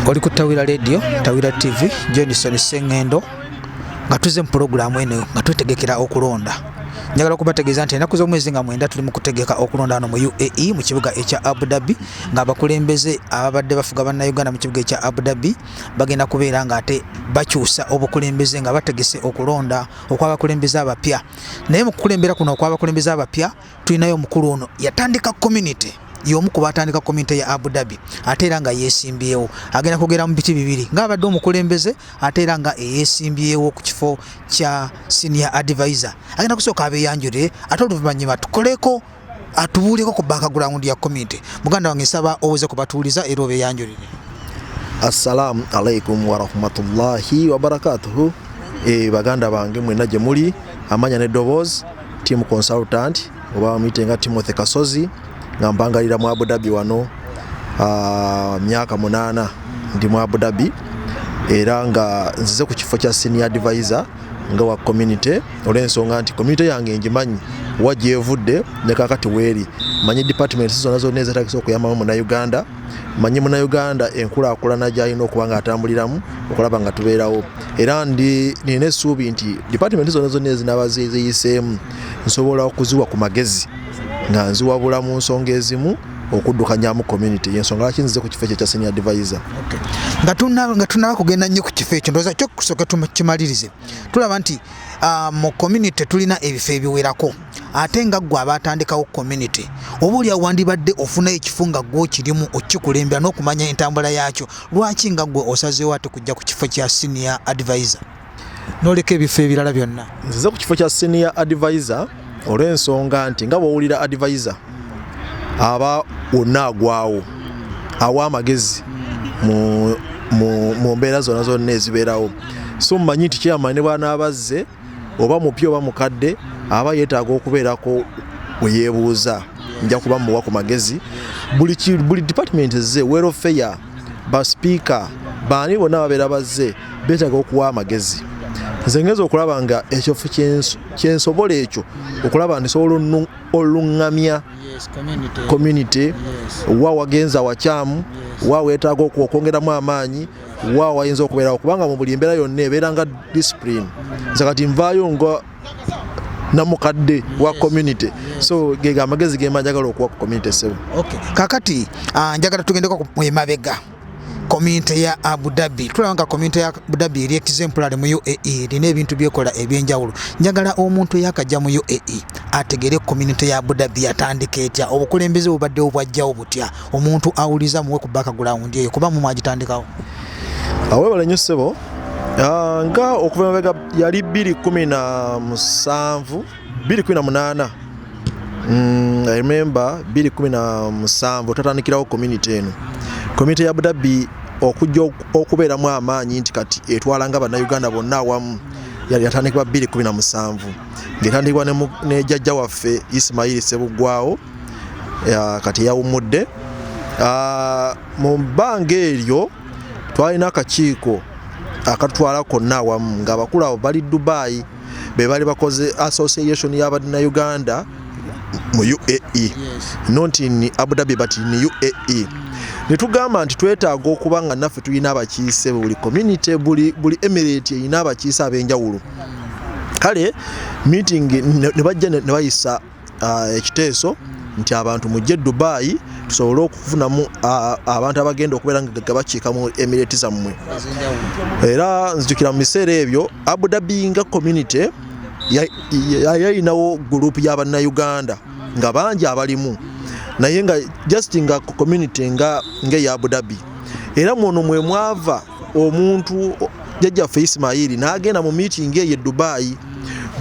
Oli ku Tawira Radio, Tawira TV, Johnson Sengendo, nga tuze mu pulogulaamu eno nga twetegekera okulonda. Njagala okubategeeza nti ennaku z'omwezi nga 9 tuli mu kutegeka okulonda wano mu UAE mu kibuga ekya Abu Dhabi, ng'abakulembeze ababadde bafuga Bannayuganda mu kibuga ekya Abu Dhabi bagenda kubeera ng'ate bakyusa obukulembeze nga bategese okulonda okw'abakulembeze abapya. Naye mu kukulembera kuno okw'abakulembeze abapya tulinayo omukulu ono yatandika community, y'omu ku baatandika community ya Abu Dhabi, ate era nga yeesimbyewo. Agenda kwogera mu biti bibiri, ng'abadde omukulembeze ate era nga eyeesimbyewo ku kifo kya senior advisor. Agenda kusooka abeeyanjulire, ate oluvannyuma tukoleko atubuulireko ku background ya community. Muganda wange, nsaba oweze kubatuuliza era obeeyanjulire. Assalamu alaikum warahmatullahi wabarakatuhu. Baganda bange mwenna gye muli, amanya n'eddoboozi, team consultant oba bamuyite nga Timothy Kasozi, nga mpangalira mu Abu Dhabi wano. Myaka 8 ndi mu Abu Dhabi, era nga nzize ku kifo kya senior advisor nga wa community, olw'ensonga nti community yange ngimanyi wa gyevudde ne kakati weeri. Manyi departments zonna zonna ezeetagisa okuyambamu Munnayuganda, manyi Munnayuganda enkulaakulana gy'alina okuba nga atambuliramu okulaba nga tubeerawo, era ndi nina essuubi nti department zonna zonna ezinaaba ziyiseemu nsobola okuziwa ku magezi nga nziwabula mu nsonga ezimu okuddukanyamu community. Yensonga lwaki nzize ku kifo ekyo ekya senior advisor. Nga tunaba kugenda nnyo ku kifo ekyo, ndowooza kyokusooka tukimalirize. Tulaba nti mu community tulina ebifo ebiwerako, ate nga ggwe abaatandikawo community, oba oli awo wandibadde ofuna ekifo nga ggwe okirimu okikulembera n'okumanya entambula yaakyo. Lwaki nga ggwe osazeewo ate kujja ku kifo kya senior advisor n'oleka ebifo ebirala byonna? Nzize ku kifo kya senior advisor olw'ensonga nti nga bw'owulira advisor, aba wonna agwawo awa amagezi mu mbeera zonna zonna ezibeerawo. So mmanyi nti chairman ne bw'anaaba azze, oba mupya oba mukadde, aba yeetaaga okubeerako we yeebuuza, nja kuba muwa ku magezi. Buli department ezze, welfare, ba speaker, baani bonna babeera bazze beetaaga okuwa amagezi. Nze ngeza okulaba nga ekyo kyensobola ekyo okulaba nti sobola oluŋŋamya community wa wagenza wakyamu, wa weetaaga okwongeramu amaanyi, wa wayinza okubeerawo, kubanga mu buli mbeera yonna ebeera nga discipline. Nze kati nvaayo nga namukadde wa community, so gega amagezi gemba njagala okuwa ku community, sebo. Okay. Kakati njagala tugendeko emabega community ya Abu Dhabi. Tulaba nga community ya Abu Dhabi eri exemplary mu UAE, erina ebintu byekola ebyenjawulo. Njagala omuntu eyakajja mu UAE ategere community ya Abu Dhabi yatandika etya, obukulembeze bubaddewo bwajjawo butya. Omuntu awuliza muwe ku background eyo, kuba mu mwagitandikawo. Awebale nnyo, ssebo. Nga okuva emabega yali 2017, 2018. I remember 2017 tatandikirawo community eno, community ya Abu Dhabi, okujja okubeeramu amaanyi nti kati etwala nga Bannayuganda bonna awamu. Yali yatandikibwa 2017, ng'etandikibwa ne jjajja waffe Ismaili Sebuggwawo, kati yawummudde. Mu bbanga eryo twalina akakiiko akatwala konna awamu, ng'abakulu abo bali Dubai, be bali bakoze association y'Abannayuganda mu UAE, not in Abu Dhabi but in UAE. Ne tugamba nti twetaaga okuba nga naffe tulina abakiise. Buli community, buli emirate erina abakiise ab'enjawulo. Kale meeting ne bajja ne bayisa ekiteeso nti abantu mujje Dubai tusobole okufunamu abantu abagenda okubeera nga bakiika mu emirate zammwe. Era nzijukira mu biseera ebyo Abu Dhabi nga community yalinawo group y'Abannayuganda nga bangi abalimu, naye nga just nga community nga ng'eya Abu Dhabi. Era muno mwe mwava omuntu jjajjaffe Ismaili n'agenda mu meeting eyo e Dubai.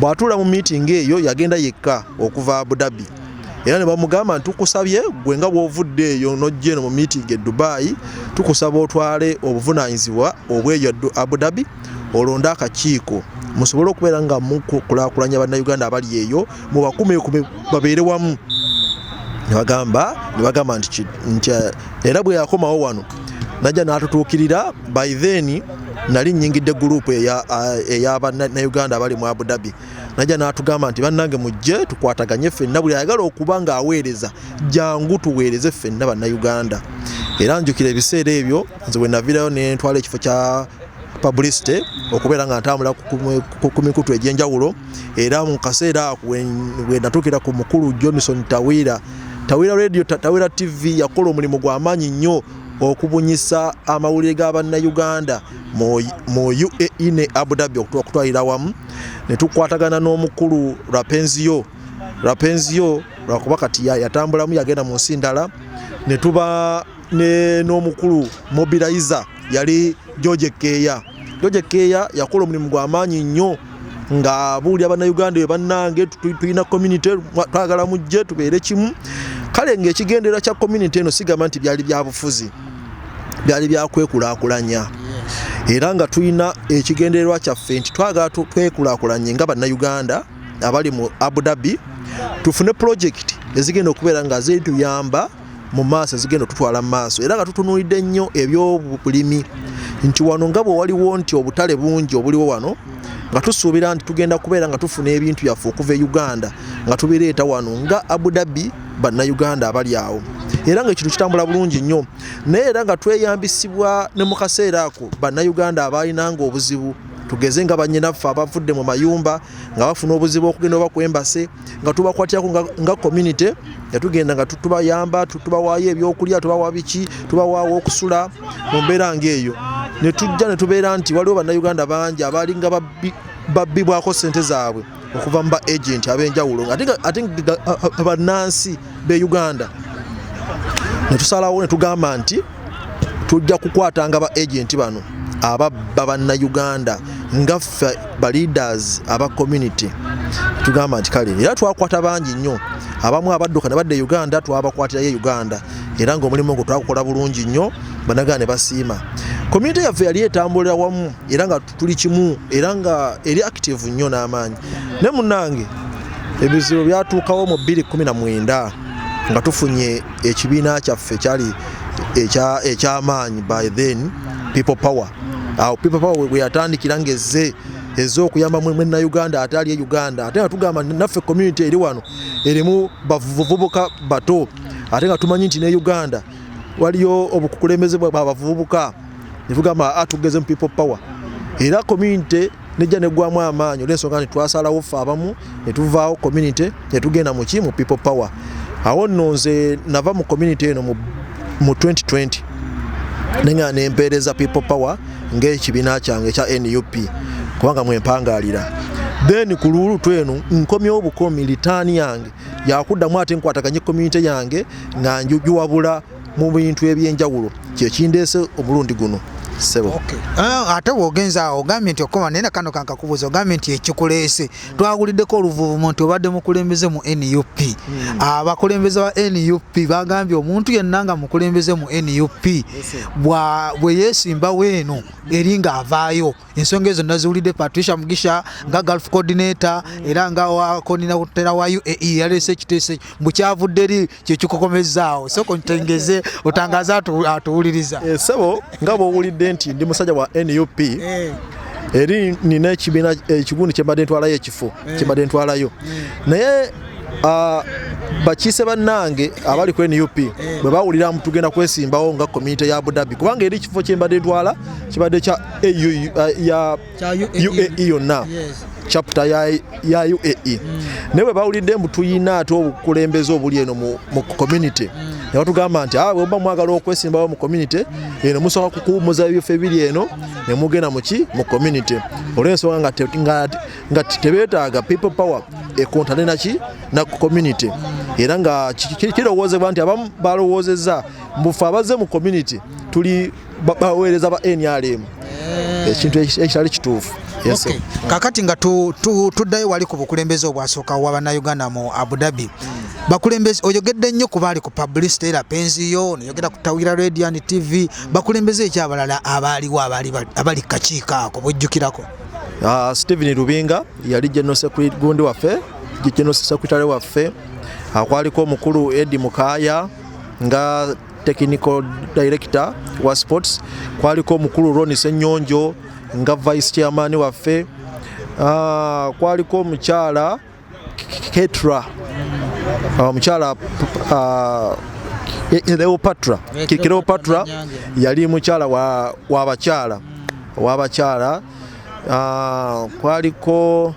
Bw'atuula mu meeting eyo, yagenda yekka okuva Abu Dhabi, era ne bamugamba nti tukusabye gwe nga bw'ovudde eyo n'ojja eno mu meeting e Dubai, tukusaba otwale obuvunaanyizibwa obw'eyo Abu Dhabi, olonde akakiiko musobole okubeera nga mukulaakulanya Bannayuganda abali eyo, mubakumekume babeere wamu. Ne bagamba nti era bwe yakomawo wano najja n'atutuukirira. By then nali nnyingidde group ey'Abannayuganda abali mu Abu Dhabi. Najja n'atugamba nti bannange, mujje tukwataganye ffenna, buli ayagala okuba ng'aweereza jangu tuweereze ffenna Bannayuganda. Era njukira ebiseera ebyo nze bwe naviirayo ne ntwala ekifo kya publicity okubeera nga ntambula ku mikutu egy'enjawulo. Era mu kaseera ako bwe natuukira ku mukulu Johnson Tawira, Tawira Radio, Tawira TV yakola omulimu gwa maanyi nnyo okubunyisa amawulire ga bannayuganda mu UAE ne Abu Dhabi okutwalira awamu. Ne tukwatagana n'omukulu Rapenzio, Rapenzio lwakuba kati yatambulamu yagenda mu nsi ndala. Ne tuba n'omukulu mobilizer yali George Keya. George Keya yakola omulimu gwa maanyi nnyo ng'abuulira bannayuganda bannange tulina community, twagala mujje tubeere kimu. Kale ng'ekigendererwa kya community eno sigamba nti byali bya bufuzi, byali bya kwekulaakulanya. Era nga tulina ekigendererwa kyaffe nti twagala twekulaakulanye nga bannayuganda abali mu Abu Dhabi, tufune project ezigenda okubeera nga zituyamba mu maaso, ezigenda otutwala mu maaso. Era nga tutunuulidde nnyo ebyobulimi nti wano nga bwe waliwo nti obutale bungi obuliwo wano, nga tusuubira nti tugenda kubeera nga tufuna ebintu byaffe okuva e Uganda nga tubireeta wano nga Abu Dhabi bannayuganda abali awo. Era nga ekintu kitambula bulungi nnyo. Naye era nga tweyambisibwa ne mu kaseera ako bannayuganda abaalinanga obuzibu, tugeze nga bannyinaffe abavudde mu mayumba nga bafuna obuzibu okugenda oba ku embassy, nga tubakwatirako nga community, nga tugenda nga tubayamba, tubawaayo ebyokulya, tubawa biki, tubawaawo okusula mu mbeera ng'eyo. Ne tujja ne tubeera nti waliwo bannayuganda bangi abaalinga babbibwako ssente zaabwe okuva mu ba agent ab'enjawulo, ate nga bannansi b'e Uganda. Ne tusalawo ne tugamba nti tujja kukwatanga ba agent bano ababba bannayuganda nga ffe ba leaders aba community. Tugamba nti kale, era twakwata bangi nnyo, abamu abadduka ne badda e Uganda twabakwatirayo e Uganda, era ng'omulimu ogwo twagukola bulungi nnyo, bannaganda ne basiima. Community yaffe yali etambulira wamu era nga tuli kimu era nga eri active nnyo n'amaanyi. Naye munnange ebizibu byatuukawo mu 2019 nga tufunye ekibiina kyaffe kyali ekyamaanyi by then, People Power. Awo People Power we yatandikira ng'ezze ezze okuyamba munnayuganda ate ali e Uganda, ate nga tugamba naffe community eri wano erimu bavubuka bato, ate nga tumanyi nti ne Uganda waliyo obukulembeze bw'abavubuka, ne tugamba tugeze mu People Power. Era community nejja neggwamu amaanyi olw'ensonga nti twasalawo ffe abamu ne tuvaawo community ne tugenda muki mu People Power. Awo nno nze nava mu community eno mu 2020 nenga nempeereza People Power ng'ekibiina kyange ekya NUP, kubanga mwempangalira. Then ku luulutu eno nkomyewo bukomi, return yange yakuddamu ate nkwataganye community yange nga njuwabula mu bintu ebyenjawulo, kyekindeese omulundi guno, ssebo. Okay. Ate bw'ogenza awo ogambye nti okoma, naye nakano kankakubuuza, ogambye nti ekikuleese twawuliddeko oluvuvumo nti obadde mukulembeze mu NUP. Abakulembeze ba NUP bagambye omuntu yenna nga mukulembeze mu NUP bwe yeesimbawo eno eri ng'avaayo. Ensonga ezo naziwulidde Patricia Mugisha nga Gulf coordinator era nga wa coordinator wa UAE yaleese ekiteeso mbu kyavudde eri kyekikokomezaawo. Sooka ntengeze otangaze atuwuliriza. Ssebo, nga bw'owulidde nti ndi musajja wa NUP, eri nina ekibiina ekigundi kyembadde ntwalayo, ekifo kyembadde ntwalayo, naye bakiise bannange abali ku NUP bwe bawulira mbu tugenda kwesimbawo nga community ya Abu Dhabi, kubanga eri ekifo kyembadde ntwala kibadde kya AU, ya UAE yonna, chapter ya UAE. Naye bwe bawulidde mbu tuyina ate obukulembeze obuli eno mu community, ne batugamba nti bwe muba mwagala okwesimbawo mu community eno musooka kukuwummuza ebifo ebiri eno ne mugenda muki mu community, olw'ensonga nga tebeetaaga People Power ekontane naki na community. Era nga kirowoozebwa nti abamu balowoozezza mbufe abazze mu community tuli baweereza ba NRM, ekintu ekitali kituufu. Yes, sir. Okay. Kakati nga tuddayo wali ku bukulembeze obwasooka wa bannayuganda mu Abu Dhabi, bakulembeze oyogedde nnyo ku baali ku publicity era penziyo noyogera ku Tawira Radio and TV, bakulembeze ekyabalala abaaliwo abaali abali kakiiko ako bojjukirako? Stephen Rubinga yali general secretary gundi waffe, general secretary waffe. Kwaliko omukulu Eddie Mukaya nga technical director wa sports, kwaliko omukulu Ronnie Senyonjo nga vice chairman waffe. Kwaliko omukyala Ketra, omukyala Cleopatra. Cleopatra yali mukyala wa bakyala wabakyala. Kwaliko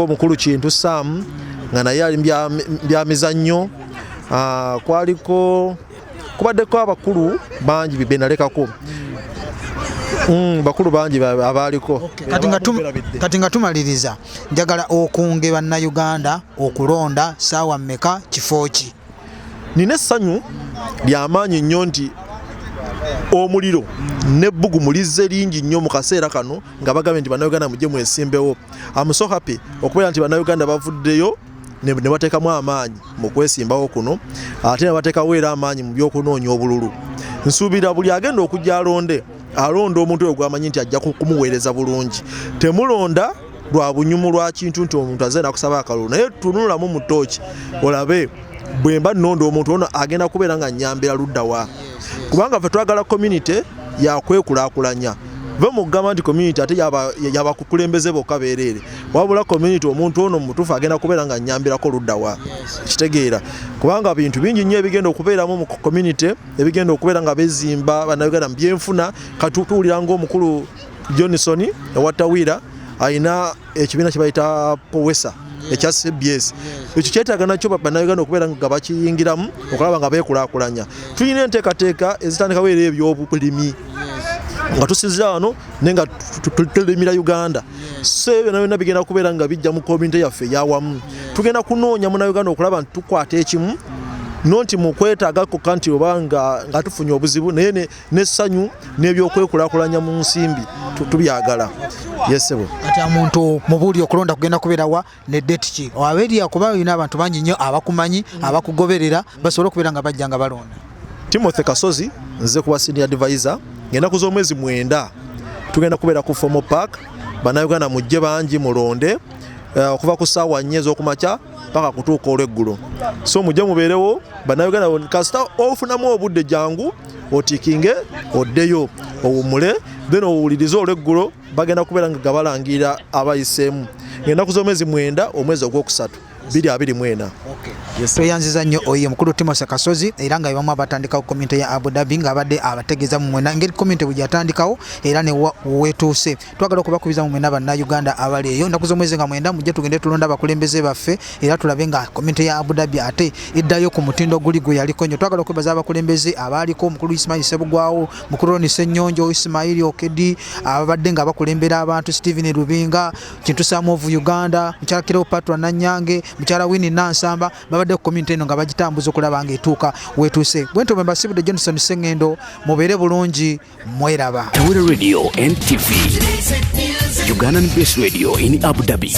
omukulu Kintu Sam nga naye ali byamizannyo. Kwaliko kubaddeko abakulu bangi benalekako, bakulu bangi abaaliko. Kati nga tumaliriza, njagala okunge bannayuganda okulonda saawa mmeka, kifo ki? Nina essanyu lyamaanyi nnyo nti omuliro n'ebbugumu lizze lingi nnyo mu kaseera kano nga bagambye nti bannayuganda mujje mwesimbewo. Am so happy okubeera nti bannayuganda bavuddeyo ne bateekamu amaanyi mu kwesimbawo kuno, ate ne bateekawo era amaanyi mu by'okunoonya obululu. Nsuubira buli agenda okujja alonde, alonda omuntu oyo gw'amanyi nti ajja kumuweereza bulungi. Temulonda lwa bunyumu lwa kintu nti omuntu azze nakusaba akalulu, naye tunulamu mu ttooki olabe bwe mba nnonda omuntu ono agenda kubeera nga nnyambira ludda wa, kubanga ffe twagala community yakwekulaakulanya. Ve mugamba nti community ate yabakukulembeze bokka beereere, wabula community omuntu ono mutuufu agenda kubeera nga nnyambirako ludda wa, kitegeera, kubanga bintu bingi nnyo ebigenda okubeeramu mu community, ebigenda okubeera nga bezimba bannayuganda mu byenfuna. Kati tuwulira ng'omukulu Johnson ewa Tawira alina ekibiina kye bayita Powesa ekya CBS, ekyo kyetaaga nakyo bannayuganda okubeera nga bakiyingiramu okulaba nga beekulaakulanya. Tulina enteekateeka ezitandikawo era ebyobulimi nga tusinzira wano naye nga tulimira Uganda, so ebyo byonna byonna bigenda kubeera nga bijja mu community yaffe eyawamu. Tugenda kunoonya munnayuganda okulaba nti tukwata ekimu, no nti mu kwetaaga kokka nti oba nga tufunye obuzibu, naye n'essanyu n'ebyokwekulaakulanya mu nsimbi tubyagala. Yesebo. Kati omuntu mubuuli okulonda kugenda kubeerawa ne date ki? Abeeriya kuba olina abantu bangi nnyo abakumanyi, abakugoberera, basobole okubeera nga bajja nga balonda. Timothy Kasozi, nze kuba senior advisor. Ngenda z'omwezi 9 tugenda kubeera ku Formal Park. Bannayuganda mujje bangi mulonde, okuva ku ssaawa 4 ez'okumakya paka kutuuka olweggulo. So mujje mubeerewo bannayuganda, kasita ofunamu obudde jangu otikinge oddeyo owummule, then owulirize olweggulo bagenda kubeera nga balangirira abayiseemu. Ngenda z'omwezi 9 omwezi ogwokusatu 2024. Tweyanziza nnyo oyo mukulu Timothy Kasozi, era nga bebamu abatandikawo community ya Abu Dhabi, ng'abadde abategeeza mu mwena engeri community bwe gyatandikawo era ne wetuuse. Twagala okubakubiza mu mwena bannayuganda abali eyo, ennaku z'omwezi nga 9 mujje tugende tulonda abakulembeze baffe, era tulabe nga community ya Abu Dhabi ate eddayo ku mutindo guli gwe yaliko nnyo. Twagala okwebaza abakulembeze abaaliko, omukulu Ismail Sebugwawo, mukulu Ronnie Ssenyonjo, Ismail Okedi, ababadde nga bakulembera abantu, Stephen Lubinga, Kintu Sam of Uganda, mukyala Cleopatra Nanyange, mukyala Winnie Nansamba, babadde ku community eno nga bagitambuza okulaba nga etuuka wetuuse. Bwentyo bwe mbasibudde Johnson Sengendo, mubeere bulungi, mweraba. Tawera Radio and TV, Ugandan Best Radio in Abu Dhabi.